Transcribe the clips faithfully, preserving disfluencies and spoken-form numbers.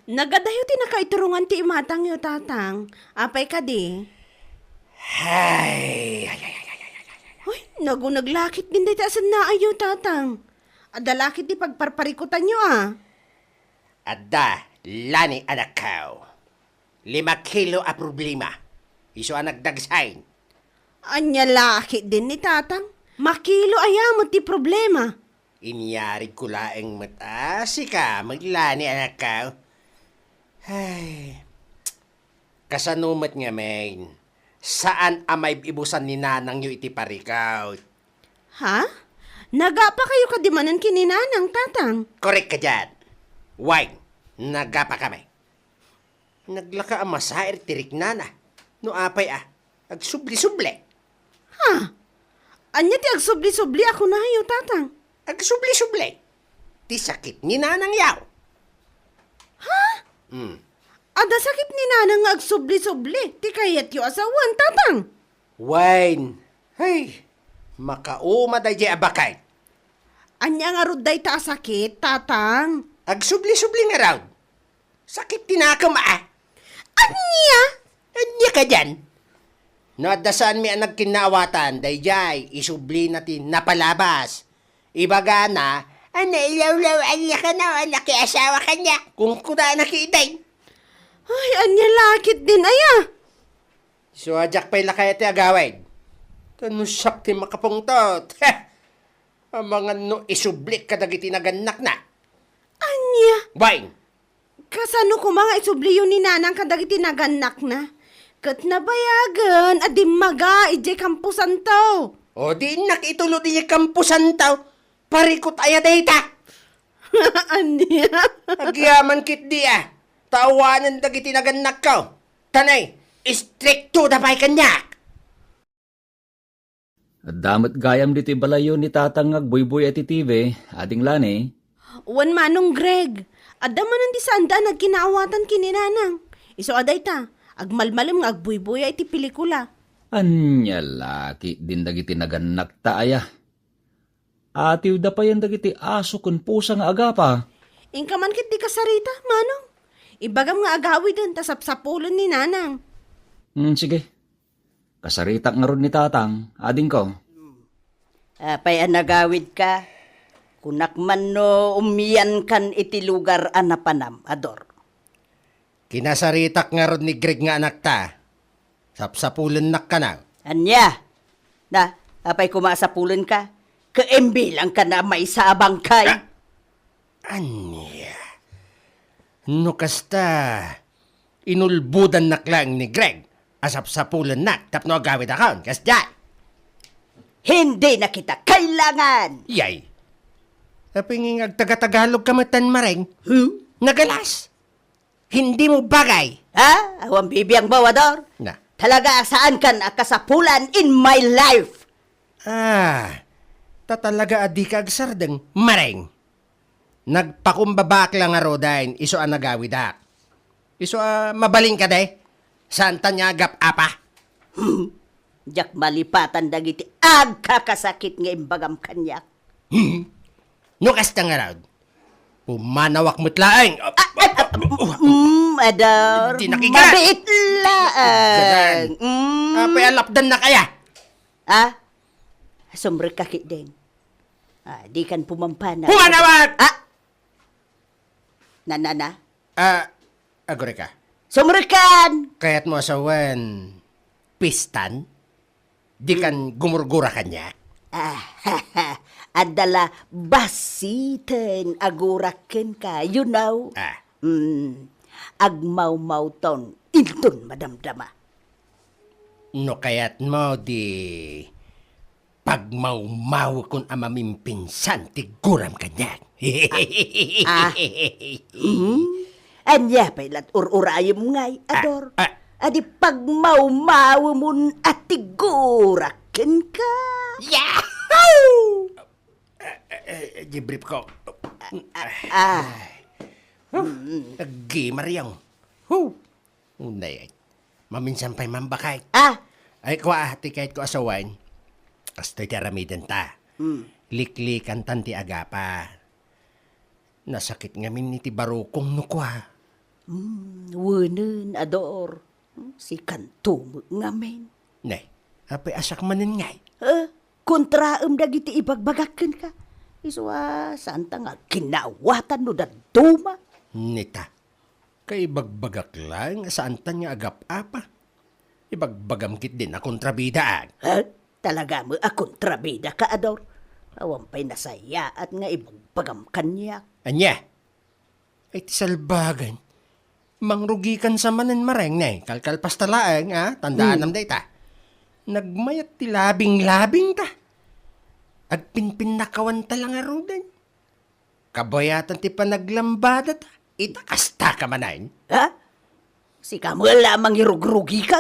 Nagadayo ti nakaiturongan ti imatangyo, Tatang. Apay kadi? Ay, ay, ay, ay, ay, ay, ay, ay. Uy, nagunag lakit din dayta a sannaayyo, Tatang. Adda lakit ti pagparparikutanyo, a. Adda, Lani, anakko. Lima kilo a problema. Isu a nagdagsain. Ania lakit din ni Tatang? Makilo aya met ti problema? Inyarigko laeng met a sika, met Lani, anakko. Ay, kasano met ngamin? Saan a maib-ibusan ni nanangyo iti parikut? Ha? Nagapa kayo kadi manen ken ni Nanang, Tatang? Korek ka dian. Wen, nagapa kami. Naglaka a masair ti riknana. No apay a, agsubli-subli. Ha? Ania ti agsubli-subli a kunayo, Tatang? Agsubli-subli. Ti sakit ni nanangyo. Ha? Hmm. Adda sakit ni Nanang nga agsubli-subli ti kayatyo a sawen, Tatang? Wen. Hay, makauma daydiay a baket. Ania ngarud dayta a sakit, Tatang? Agsubli-subli ngarud. Sakit ti nakem a. Ania? Ania kadian? No adda saanmi a nagkinnaawatan, daydiay, isublina ti napalabas. Ibagana, a nailawlaw-anna kano a nakiasawa kaniak. Kunkuna a nakidin. Ay, ania lakit din aya? Isu a diak pay lakaya ti agawid. Ta no siak ti makapungtot. Amangan no isublik kadagiti nagannakna. Ania? Wen. Kasano koma nga isubliyo ni Nanang kadagiti nagannakna? Ket nabayagen a dimmaga idiay kamposanto. O, di innak itulod idiay kamposanto. Parikut aya dayta. Ania? Agyaman ketdi a. Tawanen dagiti nagannakko. Tanay, istriktoda pay kaniak. Adda met gayam ditoy balayyo ni Tatang nga agbuybuya iti T V, Ading Lani. Wen, Manong Greg, adda manen ti saanda a nagkinnaawatan ken ni Nanang. Isu a dayta, agmalmalem nga agbuybuya iti pelikula. Ania lakit din dagiti nagannakta aya? Atiwda payen dagiti aso ken pusa nga agapa. Inka man ketdi kasarita, Manong. Ibagam nga agawiden ta sapsapulen ni Nanang. Hmm, sige. Kasaritak ngarud ni Tatang, adingko. Apay a nagawidka? Kunak man no umiankan iti lugar a napanam, Ador. Kinasaritak ngarud ni Greg nga anakta. Sapsapulennak kano. Ania? Na, apay koma a sapulenka? Kaimbilangka na maysa a bangkay. Ah! Ania? No kasta, inulbodannak laeng ni Greg a sapsapulennak tapno agawidakon, kasdiay. Hindi na kita kailangan! Yay! Apay nga agtaga-Tagalog ka metten, Mareng? Huh? Nagalas! Hindi mo bagay! Ha? Awan bibiang bawador? Na. Talaga a saankan a kasapulan in my life! Ah, ta talaga a dika agsardeng, Mareng. Nagpakumbabaak la ngaruden isu a nagawidak. Isu a mabalin kadi? Saantan nga agap-apa? Hmm. Diak malipatan dagiti agkakasakit nga imbagam kaniak. Hmm. No kasta ngarud, pumanawak met laeng. Ah, ah, ah, mm, Ador, di nakikita. Mabiit laeng. Ganan. Mm. Apay a lapdannak aya? Ah? Sumrekka ketdin. Ah, dikan pumampanaw. Pumanawak! Ah! Nanana? Ah, agureka. Sumrekkan! Kayatmo a sawen, pistan? Dikan gumurgura kaniak? Ah, adda la basiten a gurak kenka, you know? Ah. Mm, agmawmawton inton madamdama. No kayatmo, di pagmawmawekon a mamimpinsan ti guram kaniak. Ah. Mm? Ania pay lat ur-urayem ngay, Ador? Ah, ah. Adi pagmawmawemon a ti gurak kenka. Yahoo! Eh, eh, eh, di brief ko. Ah, ah. Huh? Mm. Aggi, Mariang. Huh? Unay, ay. Maminsan pay mambakay. Ah! Ay, kua, ah, ti kayatko a sawen. Kastoy ti aramidenta. Mm. Liklikantan ti agapa. Nasakit ngamin iti barukong no kua. Hmm, wenen, Ador. Hmm, sikanto met ngamin. Ne, apay a siak manen ngay? Eh, kontraem dagiti ibagbagak kenka. Isu a, saanta nga agkinnaawatan no dadduma. Nita, kaibagbagak laeng a saantan nga agap-apa. Ibagbagam ketdin a kontrabidaan. Ha? Talaga met a kontrabidaka, Ador? Awan pay nasayaat nga ibagbagam kaniak. Ania? Ay, ti salbagen. Mangrugikan sa manen, Mareng, ne, kalkalpasta laeng, a, tandaanam Hmm. dayta. Nagmayat ti labing-labingta. Agpinpinnakawanta la ngaruden. Kabayatan ti panaglambadata. Ita kastaka manen. Ha? Sika met la a mangirugrugika?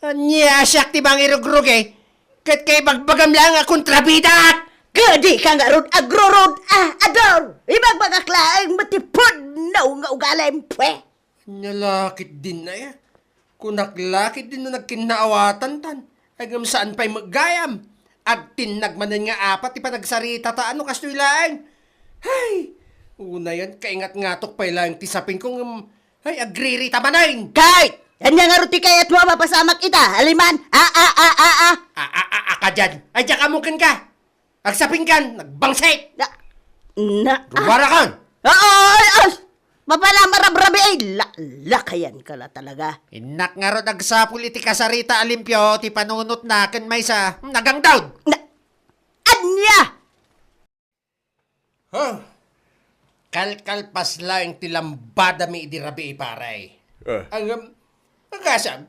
Ania a siak ti mangirugrugi? Ket kaibagbagam laeng a kontrabidak! Ket dika ngarud agrurud a, Ador! Ibagbagak laeng met ti pudno nga ugalim, pwe! Ania la ketdin aya? Kunak la ketdin no nagkinnaawatantan. Ay, ngem saan pay met gayam. Agtinnag manen nga apat ti panagsaritata no kastoy laeng. Hay! Unayen, kaingatngatok pay laeng ti sapinko ngem, hay, agririta manen! Kay! Ania ngarud ti kayatmo a mapasamak ita, Aliman? A, a, a, a, a! A, a, a, a, ka dian. Ay, diak ammo kenka! Agsapingkan, nagbangsit! Na, na, ah. Ruarakan! Oo, ay, ay! Mapanamarab-rabi, ay, la-, lakayan ka la talaga. Innak ngarud agsapul iti kasarita a limpio ti panunotna ken maysa, nagangdaw! Na, ania? Huh? Kalkalpas laeng ti lambadami idi rabii, pare. Ah. Ang, um, agasam,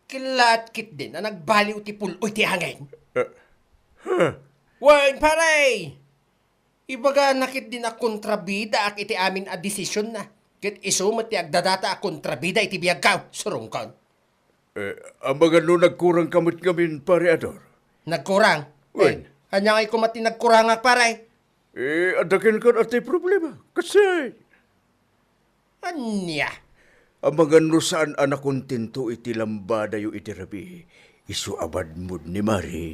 kilaat ketdin a nagbaliw ti pul-oy ti angin. Ah. Huh? Wen, pare! Ibagana ketdin a kontrabidaak iti amin a desisionna. Ket isu met ti agdadata a kontrabida iti biagko, surongkon. Eh, amangan no nagkurangka met ngamin, Pare Ador? Nagkurang? Wen. Eh, ania ngay koma ti nagkurangak, pare? Eh, adda kenka a ti problema. Kasi ania? Amangan no saan a nakontento iti lambadayo iti rabii, isu a badmod ni Mari.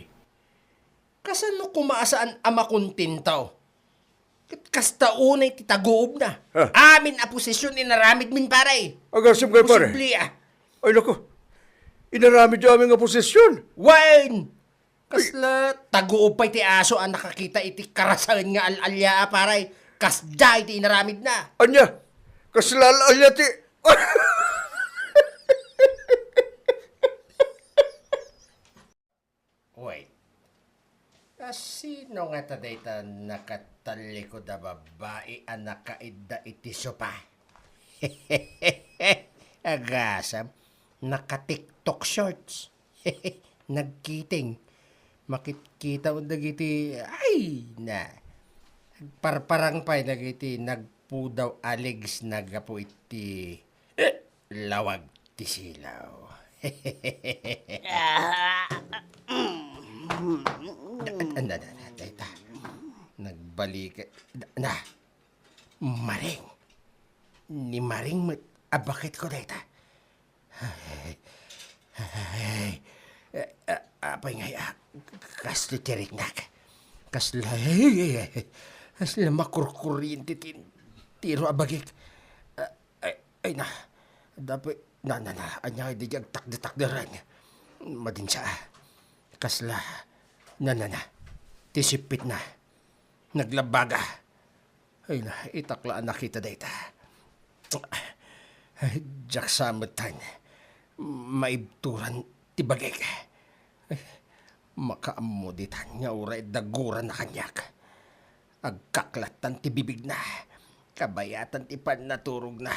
Kasano koma a saan a makontento? Ket kasta unay ti taguobna. Ha? Amin a posesyon inaramidmin, pare. Agasem ngay, pare. Imposible, ah. Ay, naku. Inaramidyo amin nga posesyon. Wen! Kasla taguob pay ti aso a nakakita iti karasaen nga al-alia, a, pare. Kasdiay ti inaramidna. Ania? Kasla al-alia ti Wait. A, sino ngata dayta nakatallikod a babai a nakaidda iti sopa? Agasam, naka-TikTok shorts. Nagkiting. Makitkita dagiti, ay, na. Parparang pay dagiti nagpudaw a legs na gapu iti lawag ti silaw. Ah, mm. Na, na, na, na, dayta. Nagbalik. Na, na. Maring. Ni Maring met a baketko dayta. Ay, ay, ay, ay. Eh, ah, apay ngay, ah, kastoy ti riknak. Kasla, ay, ay, ay. Kasla makurkuriente ti, ti entero a bagik. Ah, ay, ay na. Dapat, na, na, na. Ania ngay daydi agtakder-takderen. Madinsa. Kasla, na, na, na. Ti sippitna. Naglabaga. Ay na, itak la a nakita dayta. Ay, diak sa metten. Maibturan ti bagik. Ay, makaammo ditan nga uray daguran a kaniak. Agkaklattan ti bibigna. Kabayatan ti pannaturogna.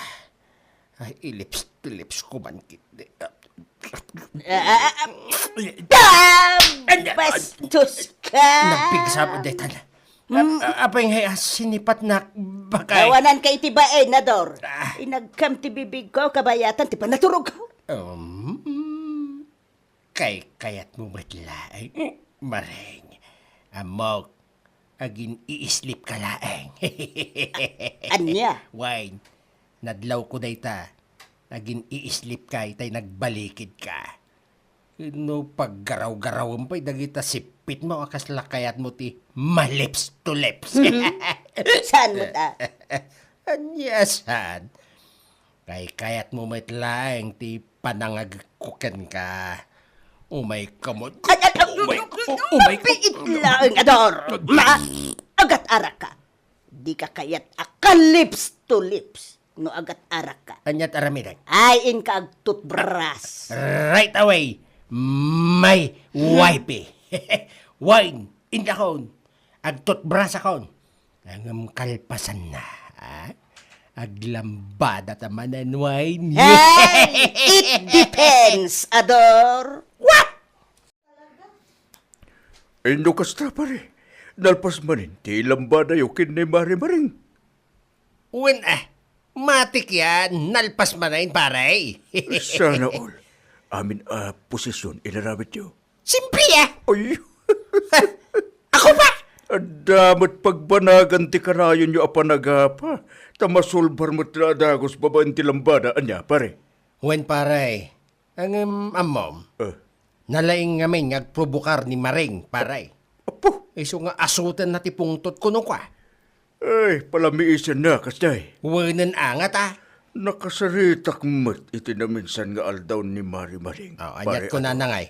Ay, ilips-ilips ko man kit-, Ah, ah, ah, ah. Dam! Bastos ka! Nagpigsa pa daytan. Mm. Ah, ah, apay ngay, ah, sinipatnak, bakay. Awanan ka iti bain, Ador. Ah. Inagkam ti bibigko, kabayatan ti panaturogko. Um, kaykayatmo met laeng, Maring. Ammok, agin-iislipka laeng. Ania? Wen, nadlawko dayta. Agin-iislipka itay nagbalikidka. No paggaraw-garawem pay dagita sippitmo a kasla kayatmo ti ma-lips to lips. Mhm. Saan met a? Ania saan? Kaykayatmo met laeng ti panangagekko kenka. Umayka met. Ay, ay, ay, Umay, u-, umayka. Biit laeng, Ador. Ma, agat-arak ka. Dika kayat a ka lips to lips no agat-arak ka. Aniat aramidek? Ay, inka agtutbras. Right away, my wifey. Wen, indakon. Agtutbras akon. Ngem kalpasanna, ah, aglambada ta manen, wen. Hey! It depends, Ador. What? Inno kasta, pare, nalpas manen ti lambadayo ken ni Mari Maring? Wen, ah, matik yan, nalpas manen, pare. Sana all. Amin a posisyon inaramidyo. Simpre, ah. Ay. Ako pa? Adda met pagbanagan ti kanayonyo a panagapa, ta masulbar met la a dagus babaen ti lambada. Ania, pare? Wen, pare. Ngem, ammom, Ah. nalaing ngamin nga agprobokar ni Maring, pare. Apo. Isu nga asutenna ti pungtot kuno kua. Ay, palamiisenna, kasdiay. Wenen angat, ah. Nakasaritak met iti naminsan nga aldaw ni Mari Maring. Oh, aniat Pare, kunana ngay?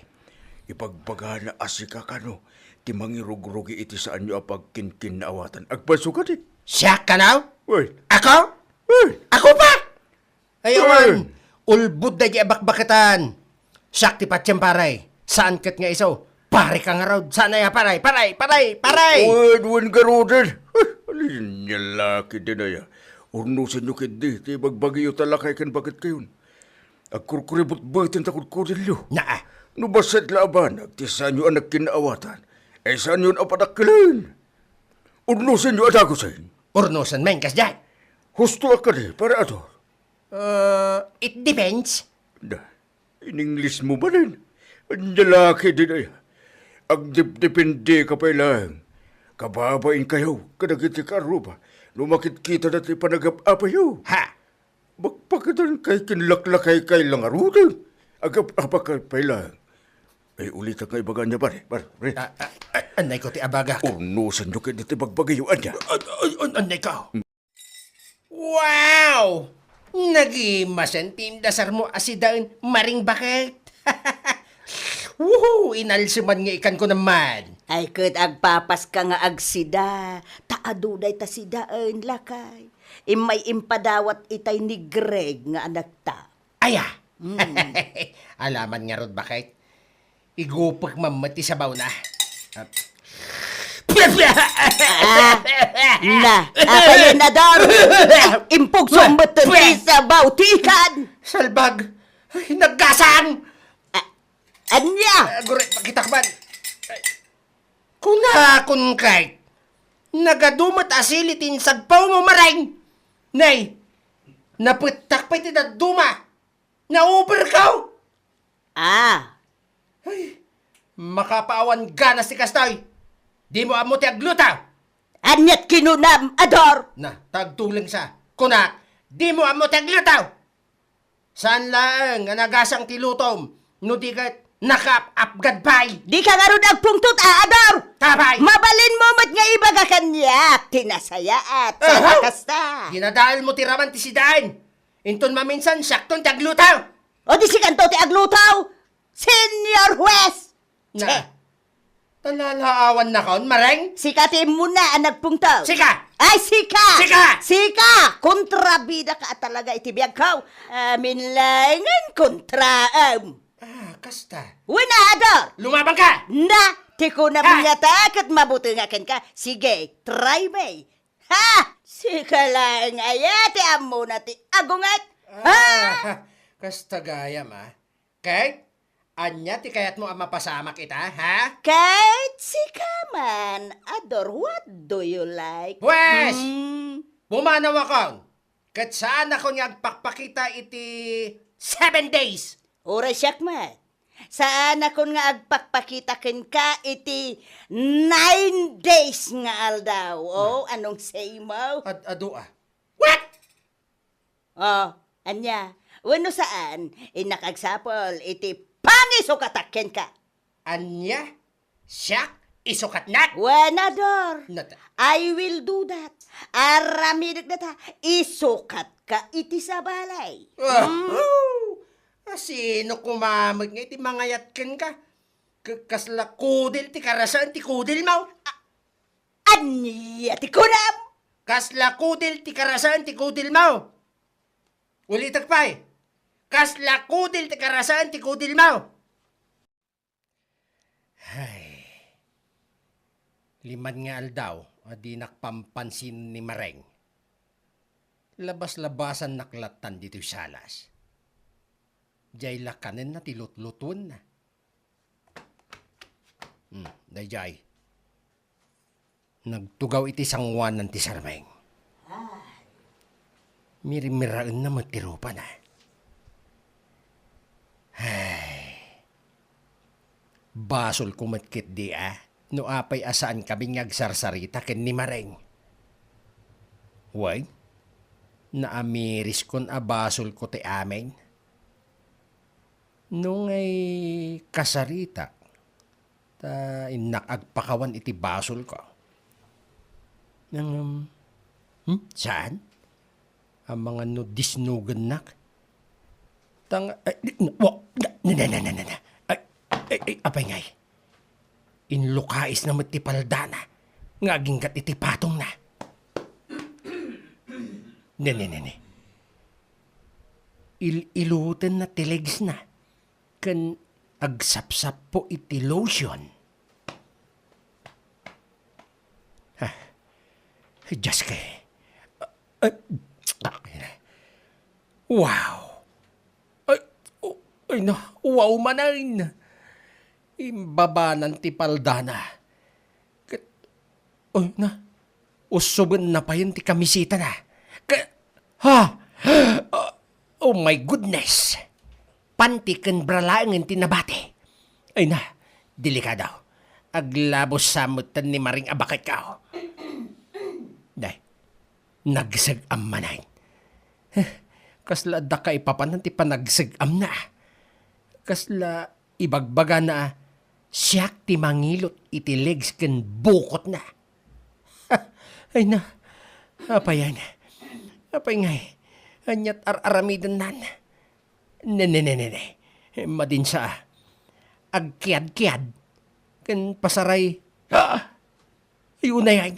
Ipagbagana a sika kano ti mangirugrugi iti saanyo a pagkinkinnaawatan. Agpayso kadi. Siak kano? Uy. Ako? Uy. Ako pa? Ay, awan. Ulbod daydi a bakbaketan. Siak ti patiem, pare. Saan ket nga isu? Pare ka ngarud. Saan aya, pare? Pare, pare, pare! Wen, wen, garuden. Huh, alin nga laki din aya? Urnosenyo ketdi ti bagbagiyo ta lakay ken baketkayon. Agkurkuributbuten ta kudkudelyo. Naa. No bassit la a banag ti saanyo a nagkinnaawatan, ay saanyon a padakkelen. Urnosenyo a dagusen. Urnosen men, kasdiay. Husto a kadi, pare Ador? Uh, it depends. Da, in English mo manen? Ania laki din aya? Agdepdepende ka pay laeng. Kababain kayo kadagiti kaarruba no makitkitada ti panagap-apayo. Ha? Bakbaketan kay kinlaklakay kay la ngaruden. Agap-apa kay pay laeng. Ay, ulitak nga ibaga niya, pare. Pare, pare. Ah, ah, ah, anay ko ti abagak. Urnosenyo ketdi ti bagbagiyo, ania? An-, an-, an-, anay ka? Wow! Nagimasen ti indasarmo a sidaen, Maring Baket. Woohoo! Inalseman nga ikan ko naman. Ay, ket agpapaska nga agsida, ta adu dayta sidaen, lakay. Immay impadawat itay ni Greg nga anakta. Aya! Mm. Alaman ngarud, Baket. Igupek man met ti sabawna. Ah, na, apayen, Ador? Impugsom met ti sabaw ti ikan. Salbag! Ay, naggasang! Ah, ania? Ah, gure, pakitak man. Ay, kunakon kay, nagadu met a sili ti insagpawmo, Maring. Nay, napettak pay ti dadduma. Nauber ka? Ah. Ay, makapaawan ganas ti kastoy. Dimo ammo ti agluto. Aniat kinunam, Ador? Na, tagtuleng sa. Kunak, dimo ammo ti agluto. Saan laeng nga nagasang ti lutom, no di ket nakaap-apgad pay. Dika ngarud agpungtot, a, Ador? Tapay! Mabalinmo met nga ibaga kaniak ti nasayaat. Aha! Saan a kasta? Ginadaelmo ti raman ti sidaen. Inton maminsan, siakton ti agluto. O di sikanto ti agluto, Senyor Huwes! Na. Cheh! Talalaawannakon, Maring? Sika ti immuna a nagpungtot. Sika! Ay, sika! Sika! Sika! Kontrabida ka a talaga iti biagko. Amin laengen kontraem. Ah, kasta. Wen a, Ador! Lumabang ka! Na, ti kunam Ha? nga ta ket mabutengak kenka. Sige, try me. Ha! Sika laeng aya ti ammona ti agunget? Ha? Ah, kasta gayam, ah. Ket, ania ti kayatmo a mapasamak ita, ha? Ket sika man, Ador, what do you like? Pwes! Hmm? Pumanawakon, ket saanakon nga agpakpakita iti seven days. Uray siak met. Saanakon nga agpakpakita kenka iti nine days nga aldaw. O, anong say mo? Ad-, adu, ah. What? O, ania? Wenno saan, innak agsapul iti pangisukatak kenka. Ania? Siak? Isukatnak? Wen, Ador. Nata- I will do that. Aramidek data. Isukatka iti sabali. Ah, Hmm? Oh. Asino koma met nga iti mangayat kenka? K-, kasla kudil ti karasaen ti kudilmo? Ania ti kunam? Kasla kudil ti karasaen ti kudilmo? Ulitek pay. Kasla kudil ti karasaen ti kudilmo? Ay. Liman nga aldaw a dinak pampansin ni Mareng. Labas-labasannak lattan ditoy salas. Diay la kanenna ti lutlutuenna. Hmm, daydiay. Nagtugaw iti sangoanan ti sarmeng. Mirimiraenna met ti rupana. Ay. Basolko met ketdi a no apay a saankami nga agsarsarita ken ni Mareng. Wen, naamiriskon a basolko ti amin. No ngay kasaritak, ta innak agpakawan iti basolko. Ngem, hmm, saan? Amangan no disnugennak. Tang-, ay, di, wa-, na, na, na, na, na, na. Ay, ay, ay, apay ngay? Inlukaisna met ti paldana nga aginggat iti patongna. Ne, ne, ne, ne. Il-ilutenna ti legsna ken agsapsappo iti lotion. Ah, Dios ko. Ah, ah, wow! Ay, o-, ay na, wow manen! Imbabanan ti paldana. Ket, oy, na, usubenna payen ti kamisitana. Ka-, ha? Oh, oh my goodness! Panti ken bra laengen ti nabati. Ay na, delikado. Aglabos sa metten ni Maring a baketko. Day, nagseg-am manen. Huh, kasla adda kaipapanan ti panagseg-amna. Kasla ibagbagana a, "Siak ti mangilot iti legs ken bukotna." Ay na, apay yan? Apay ngay? Aniat ar-aramidennan? Ne, ne, ne, ne, ne. Madinsa. Agkiad-kiad. Ken pasaray. Ah! Ay, unay, ay,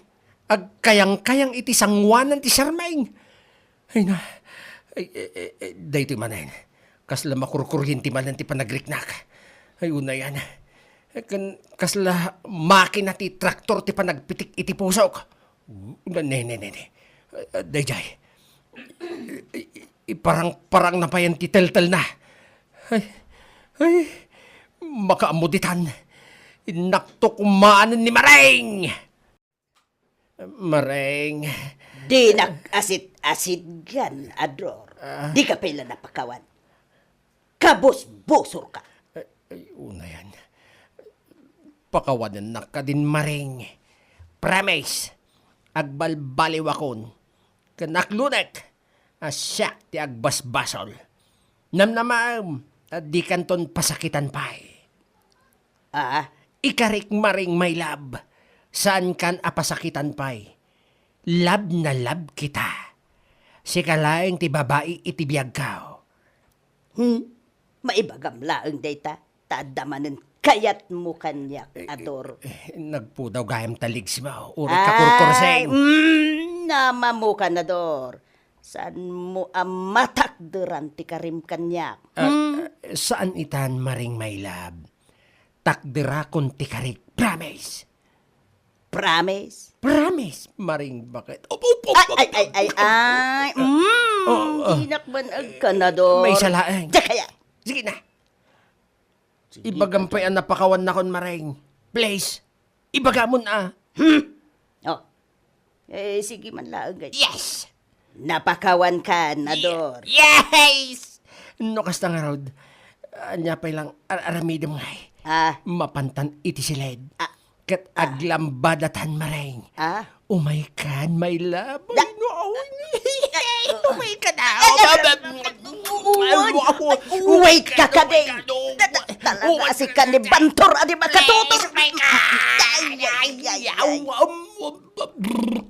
agkayang-kayang iti sangoanan ti sarmeng. Ay na, ay, ay, ay, ay, daytoy manen. Kasla makurkuryente manen ti panagriknak. Ay, unayan. Ken kasla makina ti traktor ti panagpitik iti pusok. Ne, ne, ne, ne. Daydiay. Iparang-parangna payen ti teltelna. Ay, ay, makaammo ditan. Innak to kumanen ni Mareng! Mareng. Dinak asit-asitgan, Ador. Ah. Dika pay la napakawan. Kabusbusorka. Ay, ay, unayan. Pakawanennak kadin, Mareng. Promise. Agbalbaliwakon. Ken aklonek a siak ti agbasbasol. Namnamaem a dikanton pasakitan pay. Ah, ikarik, Maring my love. Saankan a pasakitan pay. Love na love kita. Sika laeng ti babai iti biagko. Hmm? Maibagam laeng dayta, ta adda manen kayatmo kaniak, Ador. Eh, nagpudaw gayam ta legsmo. Uray ka kurkurseng. Ay, mm, namamukan, Ador. Saanmo a matakderan ti karim kaniak? Ah, Hmm? Ah, saan itan, Maring my love. Takderakon ti karik. Promise. Promise? Promise, Maring baket. Op, op, op, Ay, op, ay, ay, op, ay, op. Ay. Mm, Oh, oh. Dinak man agkanador. May salaeng. Diak kaya. Sige na. Sige, Ibagam pay a napakawannakon, Maring. Please. Ibagamon a. Hmm? Oh. Eh, sige man laeng, guys. Yes! Napakawankan, Ador. Yes! No kasta ngarud, ania pay lang ar-, aramidem ngay. Ah. Mapantan iti siled. Ah. Ket Ah. aglambadatan, Maring. Ah. Umaykan, my love. Da- Ay, no, awan. Umaykan, ah. Ay, ay, ay, ay, wait ka, Kading. Da-, da-, talaga, um, a sika ni Bantor a di makatutor. Ay, ay, ay, ay, ay. Aw, um, um, um,